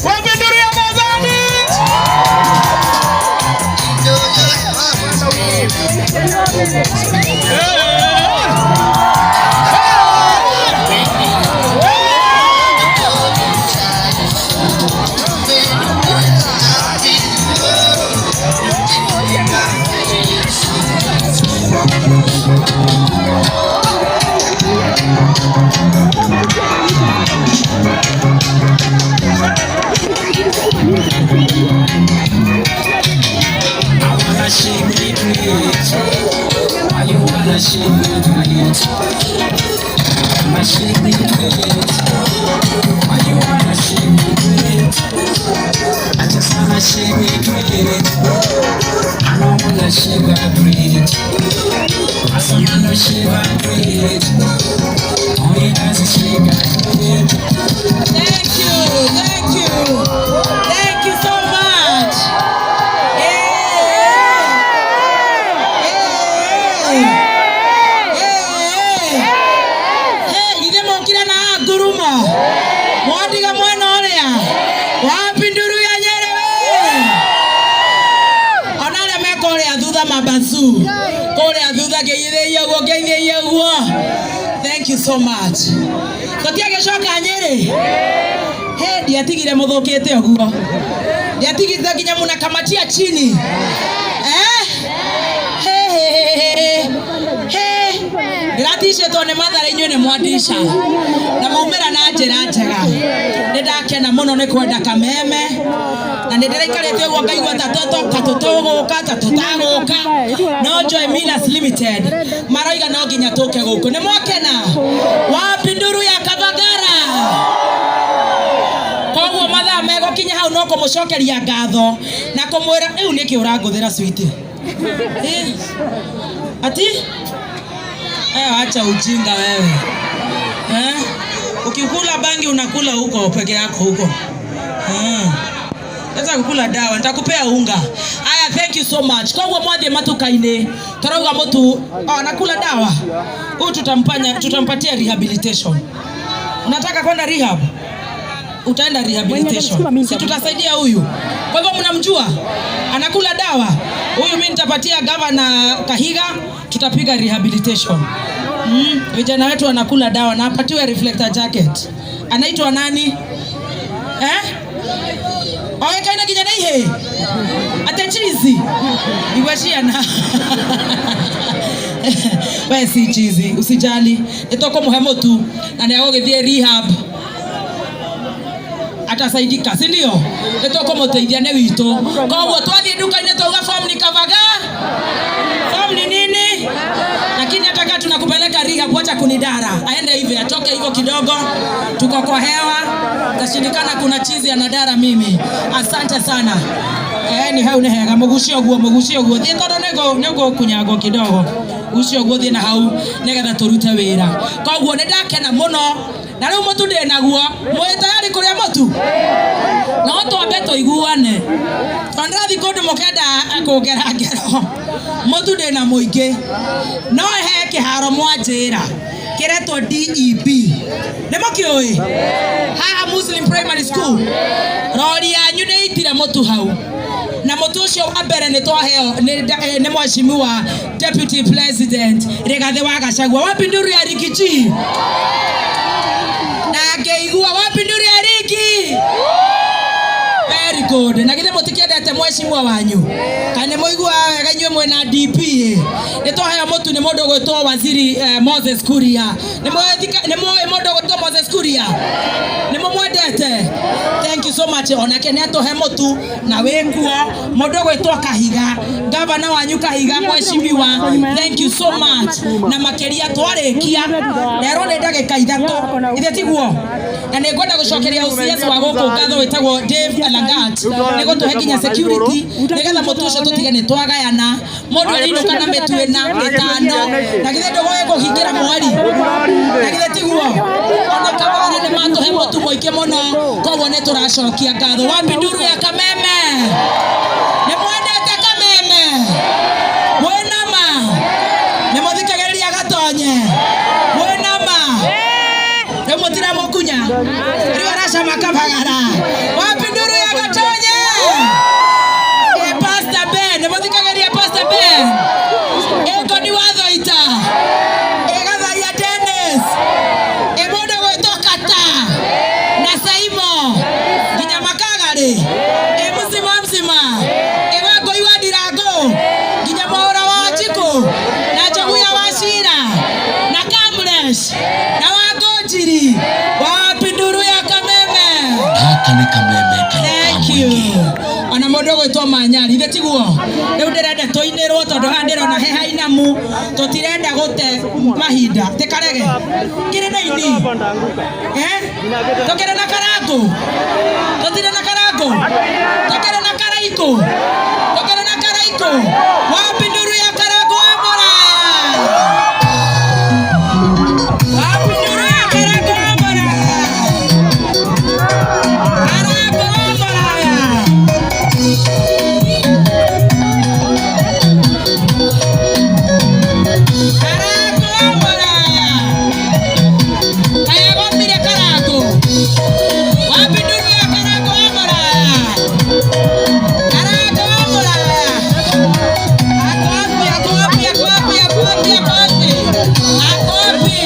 Wapi nduru ya Mwathani? I wanna shake me plate. Why you wanna shake me plate? Wanna shake me plate. Why you wanna shake me plate? I just wanna shake me plate. I don't wanna shake that plate. I just wanna shake that plate. Only as a shake that plate. Thank you, thank you, thank you so much. Hey, hey, hey, hey, githĩ mokire na ngurumo mwandiga mwena ũrĩa wapi nduru ya Nyĩrĩ we ona arĩa me kũrĩa thutha mabasu kũrĩa thutha ngeithĩie ũguo, ngeithĩie ũguo. Thank you so much. Tũtiagĩcoka Nyĩrĩ. He ndiatigire mũthũkĩte ũguo, ndiatigire nginya mũnakamatia chini, eh? He, he, he, he. Ndĩraticĩtwo nĩ Mathare, inyuĩ nĩ mwandica na maumĩra na njĩra njega. Nĩ ndakena mũno nĩ kwenda Kameme na nĩ ndĩraikarĩte ũguo ngaigua ta tũtoka tũtũgũka ta tũtagũka, no Joy Millers Limited maroiga no nginya tũke gũkũ. Nĩ mwakena? Wapi nduru ya Kabagara? Koguo mathaa megũkinya hau no kũmũcokeria ngatho na kũmwĩra rĩu nĩkĩ ũrangũthĩra switi. Eh, ati eh, acha ujinga wewe, eh? Ukikula bangi unakula huko peke yako huko, eh. Sasa kukula dawa nitakupea unga. Aya, thank you so much. Koguo mwathiĩ matuka-inĩ tũrauga mũtu, oh, anakula dawa huyu, tutampanya tutampatia rehabilitation. Unataka kwenda rehab? Utaenda rehabilitation. Si tutasaidia huyu. Kwa hivyo mnamjua anakula dawa huyu, mimi nitapatia gavana Kahiga, tutapiga rehabilitation. Vijana wetu wanakula dawa na apatiwe reflector jacket. Anaitwa nani? Eh? Oekaine nginya na ihe ate chizi igwe ciana we si chizi, usijali, nĩtũkũmũhe mũtu na nĩ agũgĩthiĩ rehab, atasaidika, si ndio? Nĩtũkũmũteithia nĩ witũ. Koguo twathiĩ nduka-inĩ twauga form ni Kavaga, form ni nini, lakini hata kama tunakupeleka rehab, wacha kunidara, aende hivi atoke hivyo kidogo, tuko kwa hewa, tashindikana. Kuna chizi anadara mimi. Asante sana. Eh, ni hau nĩ hega, mũgucie ũguo, mũgucie ũguo, thiĩ tondũ nĩngũkunyangwo kidogo, gucia ũguo, thiĩ na hau nĩgetha tũrute wĩra. Koguo nĩ ndakena mũno na rĩu mũtu ndĩ naguo. Mwĩ tayari kũrĩa mũtu? No twambe tũiguane tondũ ndĩrathiĩ kũndũ mũkenda kũngera ngero. Mũtu ndĩ na mũingĩ, no he kĩharo mwanjĩra kĩretwo DEB, nĩ mũkĩũĩ haha Muslim Primary School. Rori yanyu nĩ itire mũtu hau na mũtu ũcio wa mbere nĩ twaheo nĩ mheshimiwa Deputy President Rigathi wa Gachagua. Wapi nduru ya Riggy G? Na ngĩigua wapi nduru ya Riggy? Very good. Na githĩ mũtikĩendete mheshimiwa wanyu? Kana nĩ mũiguaga wega inyuĩ mwĩna DP? Nĩ twaheo mũtu nĩ mũndũ ũgwĩtwo Waziri Moses Kuria. Nĩ mũĩ mũndũ ũgwĩtwo Moses Kuria? Nĩ mũmwendete? Thank you so much. Onake nĩ atũhe mũtu na wĩkuo mũndũ ũgwĩtwo Kahiga, gavana wanyu Kahiga, mheshimiwa, thank you so much. Na makĩria twarĩkia rero nĩ ndagĩka 3, ithe tiguo? Na nĩ ngwenda gũcokeria OCS wa gũkũ ngatho wĩtagwo Dave Langat nĩ gũtũhe nginya security nĩgetha mũtu ũcio tũtige nĩ twagayana, mũndũ arinũka na mĩtu ĩna ĩtano, na githĩ ndũgoe kũhingĩra mweri, na githĩ tiguo? Ona Kabagara nĩ matũhe mũtu mũingĩ mũno, koguo nĩ tũracokia ngatho. Wapi nduru ya Kameme? Nĩ mwendete Kameme? Mwĩna ma nĩ mũthikagĩrĩria Gatonye? Mwĩna ma? Rĩu aracama kabagara. Wapi nduru ya Gatonye? E Pastor Ben, mũthikagĩria Pastor Ben. Ĩko ni wathoita. Ĩgathaia Dennis. Ĩ mũndũ gwĩtwo Kata na Saimo nginya Makagarĩ. Ĩ mzima mzima. Ĩ Wangũi wa Ndirango nginya Mwaũra wa Wanjikũ na Njoguya wa Cira na Kamlesh na Wangũnjiri. Wapi nduru ya Kameme? Gaka nĩ kameme kau ka Thank you. mũingĩ. Ona mũndũ ũgwĩtwo Manyari ithe tiguo rĩu ndĩrenda tũinĩrwo tondũ haha ndĩrona he hainamu tũtirenda gũte mahinda tĩkarege kĩrĩ na ini eh tũkĩrĩ na karangũ tũtirĩ na karangũ tũkĩrĩ na karaikũ tũkĩrĩ na karaikũ. Wapi nduru ya karangũ wa Mũraya? Wapi nduru ya karangũ wa Mũraya? Karangũ wa Mũraya. Karangũ wa Mũraya. Kaĩ agomire karangũ? Wapi nduru ya karangũ wa Mũraya? Karangũ wa Mũraya. Ako wapi? Ako wapi? Ako wapi? Ako wapi? Ako wapi? Ako wapi?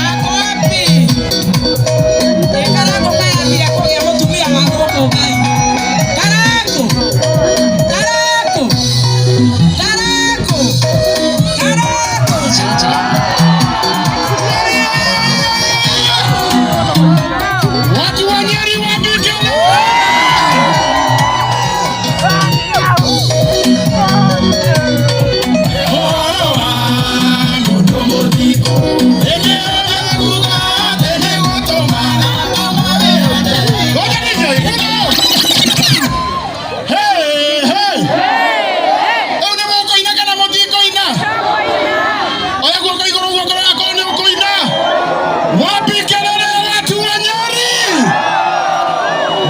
Ako wapi? Ĩ karangũ kayambire kũgĩa mũtumia wa gũkũ Ngai. Karangũ. Karangũ. Karangũ. Karangũ. Watu wa Nyeri wapi kelele? Ũhoro wa mũndũ mũthingu, ĩndĩ kuuga atĩ nĩ gũtũma Ngoja DJ, ngoja. Hey, hey. Rĩu nĩ mũkũina kana mũtikũina? Oya guoko igũrũ, guoko akorwo nĩ ũkũina. Wapi kelele ya watu wa Nyeri?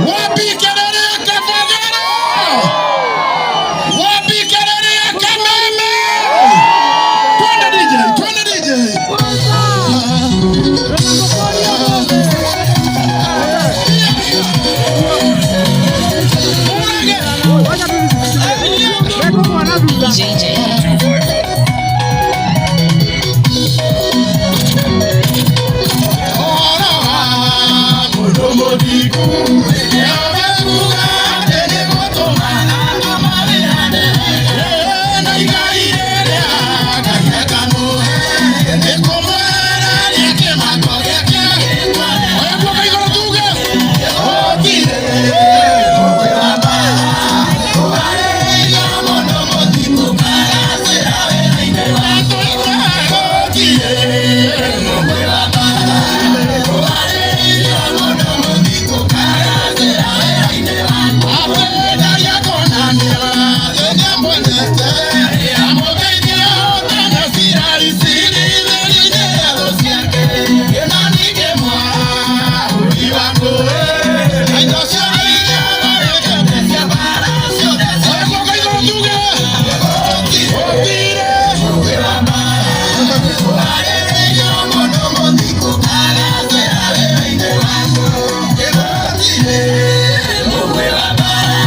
Wapi kelele ya Kabagara? Wapi kelele ya Kameme? Twende DJ, twende DJ. Ũhoro wa mũndũ mũthingu, nĩarekuga atĩ nĩ gũtũma na igai rĩrĩa Ngai akamũhe, nĩ kũmwehereria kĩmako gĩake. Oya guoko igũrũ tuge, gũtirĩ mũgwĩ wa mbaara ũharĩrĩirio mũndũ mũthingu kagacĩra wĩra-inĩ wake. Gũtirĩ mũgwĩ wa mbaara ũharĩrĩirio mũndũ mũthingu kagacĩra wĩra-inĩ wake. Atĩ Ngai akonania atĩ nĩamwendete, amũteithie ahotane ciira icirithĩrio-inĩ rĩa thũ ciake. Na ningĩ mwahũri wa ngũĩ, na indo ciothe iria athondekete cia mbaara ciothe. Oya guoko igũrũ tuge, gũtirĩ mũgwĩ wa mbaara ũharĩrĩirio mũndũ mũthingu kagacĩra wĩra-inĩ wake. Gũtirĩ mũgwĩ wa mbaara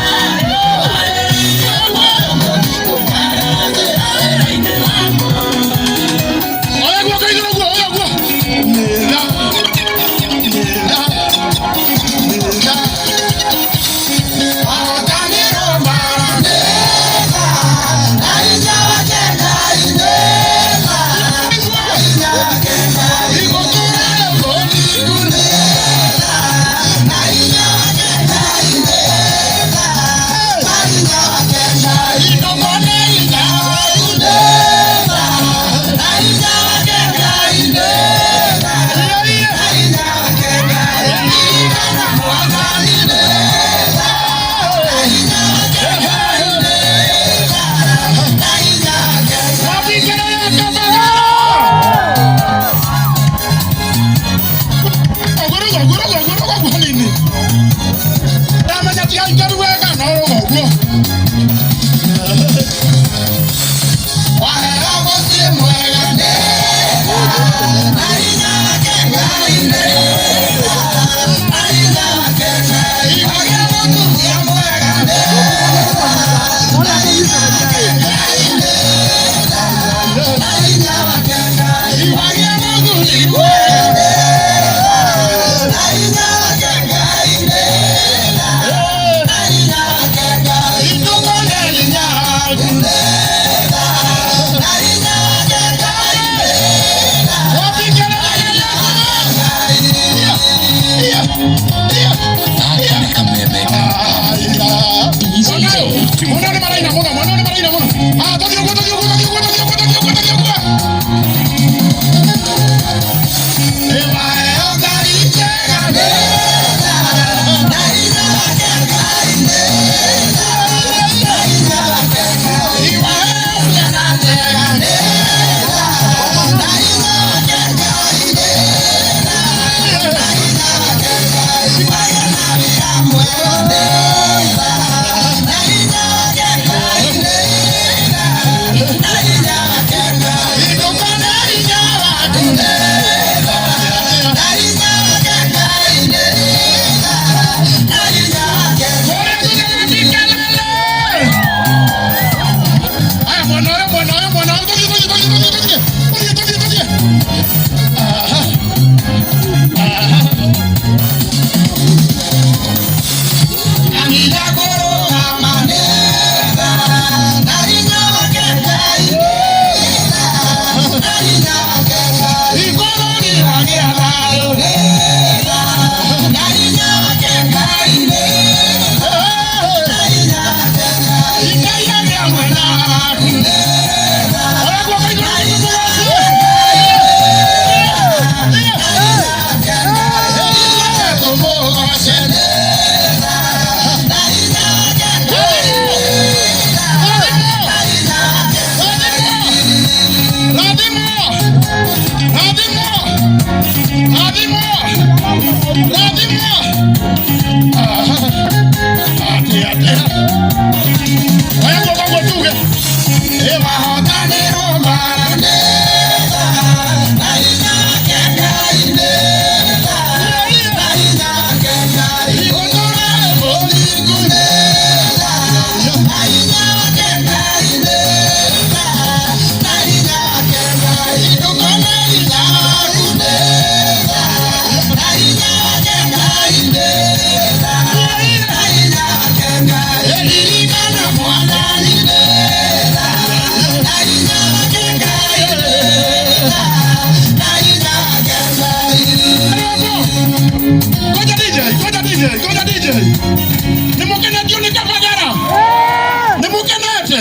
ũharĩrĩirio mũndũ mũthingu kagacĩra wĩra-inĩ wake. Oya guoko igũrũ guo, oya guo. Nĩra, nĩra, nĩra. Ahotanĩrwo mbaara nĩra, na hinya wake Ngai nĩra, hinya wake Ngai. Igũtũũra mũthingu nĩra, na hinya wake Ngai nĩra, na hinya wake Ngai. Ndũkone hinya nĩra, na hinya wake Ngai nĩra, na hinya wake Ngai. Ririkana Mwathani nĩra, na hinya wake Ngai nĩra, na hinya wake Ngai. Wapi kelele ya Kabagara? Ũguo ũguo ũguo ũguo ũguo hanini. Ndamenya ti aikaru wega no ũguo. Waheo mũciĩ mwega nĩra, na hinya wake Ngai nĩra. Mwena nĩ maraina mũno, mwena nĩ maraina mũno. Ah, tũthiĩ ũguo, tũthiĩ ũguo, tũthiĩ ũguo, tũthiĩ ũguo, tũthiĩ ũguo, tũthiĩ ũguo. Aya, mwena ũyũ, mwena ũyũ, mwena ũyũ, tũthiĩ, tũthiĩ, tũthiĩ, tũthiĩ, tũthiĩ. Tũthiĩ, tũthiĩ, tũthiĩ. Aha. Aha. Igũrũ rĩragĩa thayũ. Ikaiyagĩa mwena waku. Oya guoko igũrũ, igũrũ, tũmũgoce. Rathimo, rathimo, rathimo, rathimo. Aha. Atia, atia. Oya guoko guo tuge. Ĩ mahotanĩrwo mara. Ngoja DJ, ngoja DJ, ngoja DJ. Nĩmũkenetio nĩ Kabagara? Nĩmũkenete?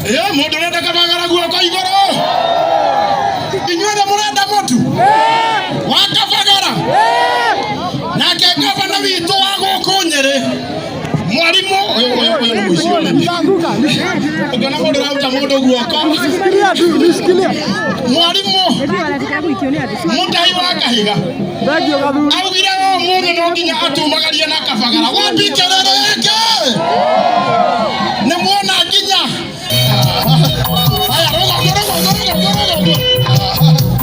Ĩ, mũndũ ũrenda Kabagara guoko igũrũ. Inyuothe mũrenda mũtu wa Kabagara? Nake gavana witũ wa gũkũ Nyĩrĩ, mwarimũ ũyũ ũyũ ũyũ nĩ mũici ũrĩmi. Ũngĩona mũndũ ũraruta mũndũ guoko, Nishikilia tu, nishikilia. mwarimũ Mũtai wa Kahiga Thank you, Gathuri. augire ũmũthĩ no nginya atumagarie na Kabagara. Wapi kelele yake? Nĩ muona nginya. Haya, rũgongo, rũgongo, rũgongo, rũgongo.